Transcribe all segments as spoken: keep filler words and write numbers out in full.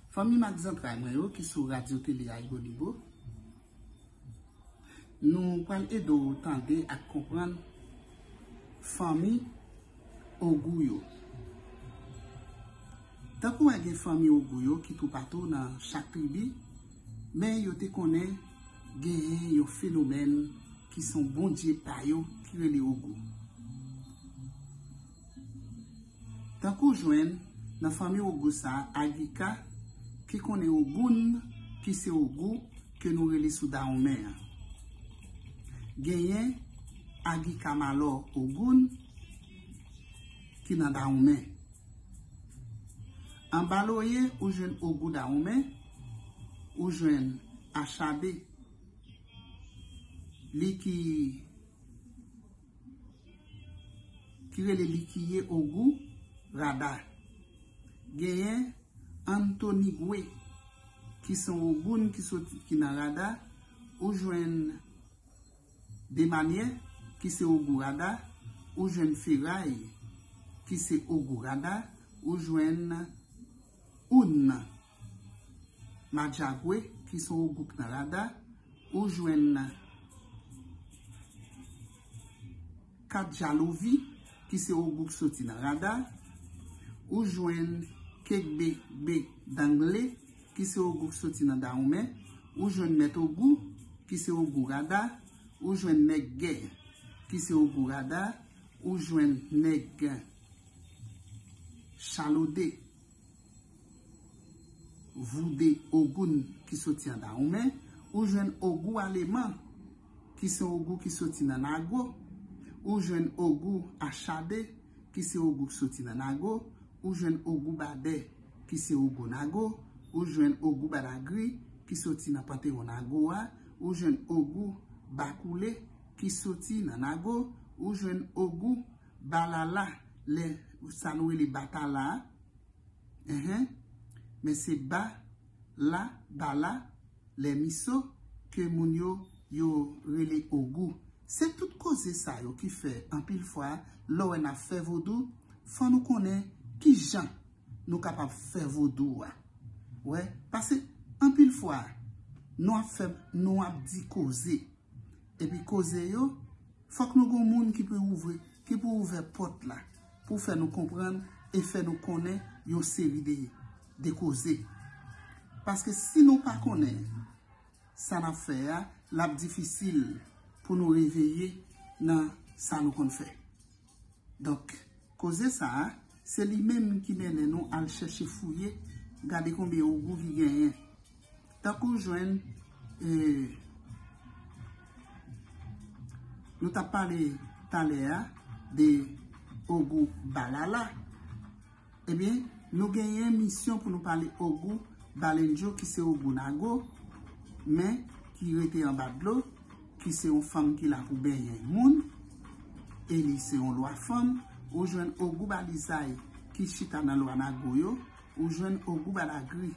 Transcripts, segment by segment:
Fanmi mak zantray mwen yo ki sou Radyo Tele Aibolibo, nou pral ede w tande ak konprann fanmi Ogou yo. Tankou a gen fanmi Ogou yo ki toupatou nan chak tribi, men yo te konnen genyen yon fenomèn ki se yon bondye pa yo ki rele Ogou. Tankou w jwenn nan fanmi Ogou sa a Agika, ki konnen Ogoun, ki se Ogou ke nou rele sou Dawonmen an. Genyen Agika Malò Ogoun ki nan Dawonmen. Anba loye, ou jwenn Ogou Dawonmen, ou jwenn Achade, li ki ki rele li ki ye Ogou Rada. Genyen Antonigwe, ki se yon Ogoun ki soti ki nan Rada, ou jwenn Demanyè, ki se Ogou Rada, ou jwenn Feray, ki se Ogou Rada, ou jwenn Oun Madjagwe, ki se yon Ogou k nan Rada, ou jwenn Kadjalovi, ki se Ogou k soti nan Rada, ou jwenn Kegbe Be Dangle, ki se Ogou k soti nan Dawonmen, ou jwenn Mèt Ogou, ki se Ogou Rada, ou jwenn Nèg Gè, ki se Ogou Rada, ou jwenn Nèg Chalode, Voude Ogoun ki soti an Dawonmen, ou jwenn Ogou Aleman, ki se Ogou ki soti nan Nago, ou jwenn Ogou Achade, ki se Ogou ki soti nan Nago, ou jwenn Ogou Badè, ki se Ogou Nago, ou jwenn Ogou Badagri, ki soti nan Pantewon Nago a, ou jwenn Ogou Bakoule, ki soti nan Nago, ou jwenn Ogou Balala, lè sa nou rele Batala a, enhen, men se ba, la, bala, lè miso, ke moun yo, yo rele Ogou. Se tout koze sa yo ki fè, anpil fwa, lè w wè n ap fè vodou, fò nou konnen ki jan nou kapab fè vodou a. Wè, paske anpil fwa, nou ap fè, nou ap di koze. Epi koze yo, fòk nou gon moun ki pou ouvri, ki pou ouvè pòt la, pou fè nou konprann e fè nou konnen yon seri de, de koze. Paske si nou pa konnen sa n ap fè a, l ap difisil pou nou reveye nan sa nou konn fè. Donk, koze sa a, se li menm ki mennen nou al chèche fouye, gade konbyen Ogou ki genyen. Tankou w jwenn, e, nou t ap pale talè a de Ogou Balala. Ebyen, nou genyen misyon pou nou pale Ogou Balendjo ki se Ogou Nago, men ki rete anba dlo, ki se yon fanm ki la pou benyen moun, e li se yon lwa fanm, ou jwenn Ogou Balizay ki chita nan lwa Nago yo, ou jwenn Ogou Badagri,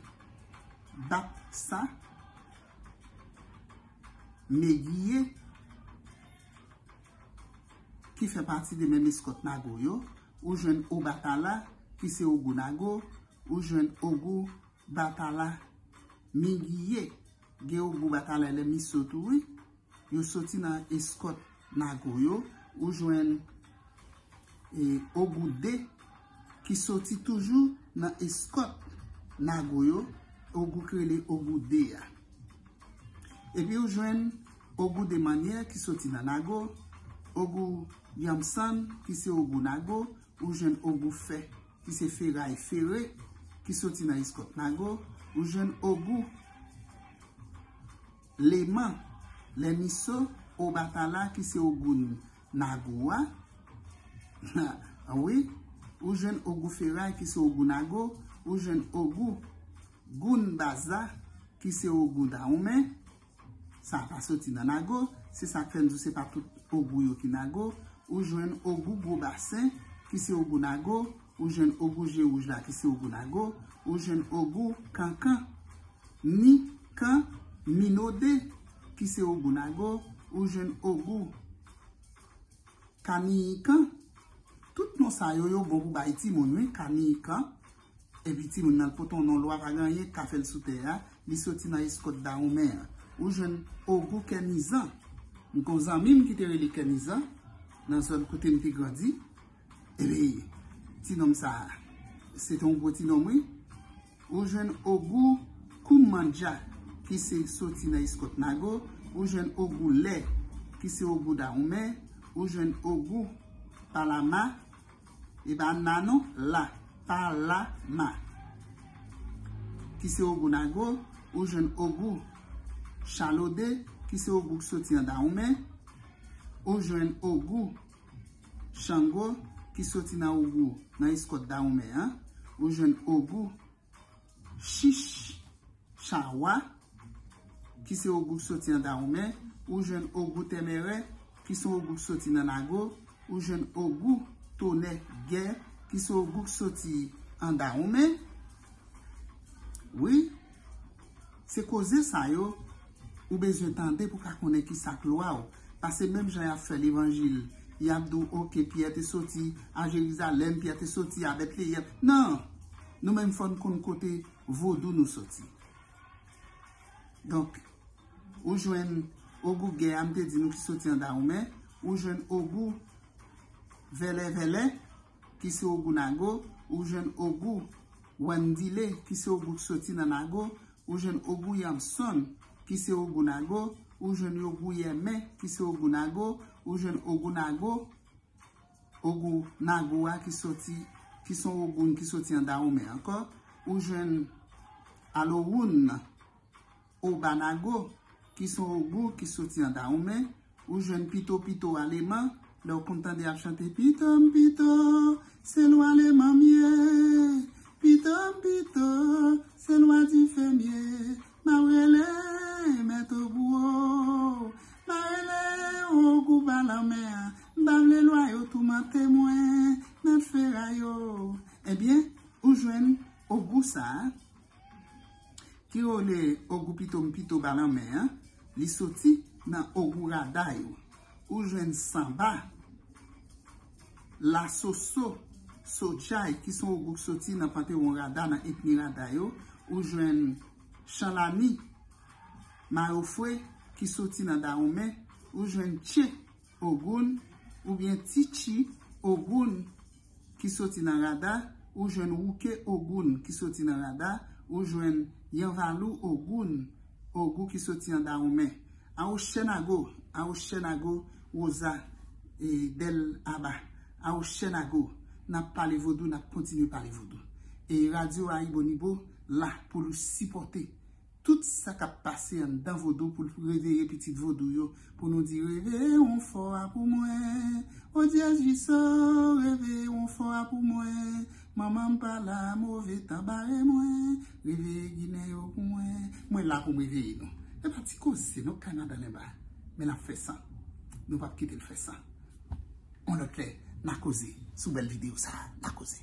Bap Sa, Megiye, ki fè pati de menm eskòt Nago yo, ou jwenn Obatala, ki se Ogou Nago, ou jwenn Ogou Batala Mingiye, gen Ogou Batala lè miso tou, wi. Yo soti nan eskòt Nago yo, ou jwenn e, Ogou de, ki soti toujou nan eskòt Nago yo, Ogou k rele Ogou de a. Epi ou jwenn Ogou de Manyè ki soti nan Nago, Ogou Yanmsann ki se Ogou Nago, ou jwenn Ogou Fè ki se Feray Fere ki soti nan eskòt Nago, ou jwenn Ogou Leman, Lèmiso, Obatala ki se Ogoun Nago a. Wi, ou jwenn Ogou Feray ki se Ogou Nago, ou jwenn Ogou Goun Baza ki se Ogou Dawonmen. Sa pa soti nan Nago, se sa k fè n di w se pa tout Ogou yo ki Nago. Ou jwenn Ogou Gwo Basen ki se Ogou Nago, ou jwenn Ogou Je Wouj la ki se Ogou Nago, ou jwenn Ogou Kankan, Ni Kan, Minode ki se Ogou Nago, ou jwenn Ogou Kaniyikan. Tout non sa yo, yo bon pou bay timoun, wi, Kaniyikan. Epi timoun nan pote yon non lwa pa gen anyen k ka fè l sou tè a. Li soti nan eskòt Dawonmen an. Ou jwenn Ogou Kènizan. M gen yon zanmi m ki te rele Kènizan nan zòn kote m te grandi. Epi ti nonm sa a, se te yon gwo ti nonm, wi. Ou jwenn Ogou Koumandja ki se soti nan eskòt Nago. Ou jwenn Ogou Lè ki se Ogou Dawonmen. Ou jwenn Ogou Palama. E pa na non, la. Palama. Ki se Ogou Nago. Ou jwenn Ogou Chalode ki se Ogou ki soti an Dawonmen. Ou jwenn Ogou Chango ki soti nan Ogou nan eskòt Dawonmen an. Ou jwenn Ogou Chich Chawa ki se Ogou ki soti an Dawonmen. Ou jwenn Ogou Tèmèrè ki se Ogou ki soti nan Nago. Ou jwenn Ogou Tonè Gè ki se Ogou ki soti an Dawonmen. Wi, se koze sa yo ou bezwen tande pou ka konnen ki sa k lwa w. Paske menm jan y ap fè levanjil, y ap di w, oke, Pyè te soti a Jerizalèm, Pyè te soti a Betleyèm. Non, nou menm fò n konn kote vodou nou soti. Donk, ou jwenn Ogou Gè a, m te di nou ki soti an Dawonmen. Ou jwenn Ogou Vèlè Vèlè ki se Ogou Nago. Ou jwenn Ogou Wandile ki se Ogou ki soti nan Nago. Ou jwenn Ogou Yanson ki se Ogou Nago. Ou jwenn Ogou Yèmen ki se Ogou Nago. Ou jwenn Ogou Nago, Ogou Nago a ki soti, ki se yon Ogoun ki soti an Dawonmen ankò. Ou jwenn Alowoun Oba Nago ki se yon Ogou ki soti an Dawonmen. Ou jwenn Pito Pito Aleman, lè w konn tande y ap chante Pito m pito, se lwa Aleman m ye. Pito m pito, se lwa dife m ye. M ap rele mèt Ogou o. M ap rele Ogou ba lanmè an. M pa vle lwa yo toumante mwen. Mèt feray o. Ebyen, ou jwenn Ogou sa a ki rele Ogou Pito m pito ba lanmè an, li soti nan Ogou Rada yo. Ou jwenn Sanba, Lasoso, Sodjay, ki se yon Ogou ki soti nan pantewon Rada, nan etni Rada yo. Ou jwenn Chanlani, Mayofwe, ki soti nan Dawonmen. Ou jwenn Tche Ogoun, oubyen Titchi Ogoun, ki soti nan Rada. Ou jwenn Wouke Ogoun ki soti nan Rada. Ou jwenn Yanvalou Ogoun, Ogou ki soti an Dawonmen. Awochènago, Awochènago, Woza, e, Dèl Aba. Awochènago, n ap pale vodou, n ap kontinye pale vodou. E radyo Ayibonibo la pou l sipòte tout sa k ap pase anndan vodou, pou l reveye pitit vodou yo, pou nou di, reveye yon fò a pou mwen. O Dyèz Jiso, reveye yon fò a pou mwen. Manman m pa la, move tan bare mwen. Reveye Ginen yo pou mwen. Mwen la pou m reveye nou. E pa ti koze, non, Kanada lenba. Men n ap fè san. Nou p ap kite l fè san. Yon lòt lè, n a koze sou bèl videyo sa a. N a koze.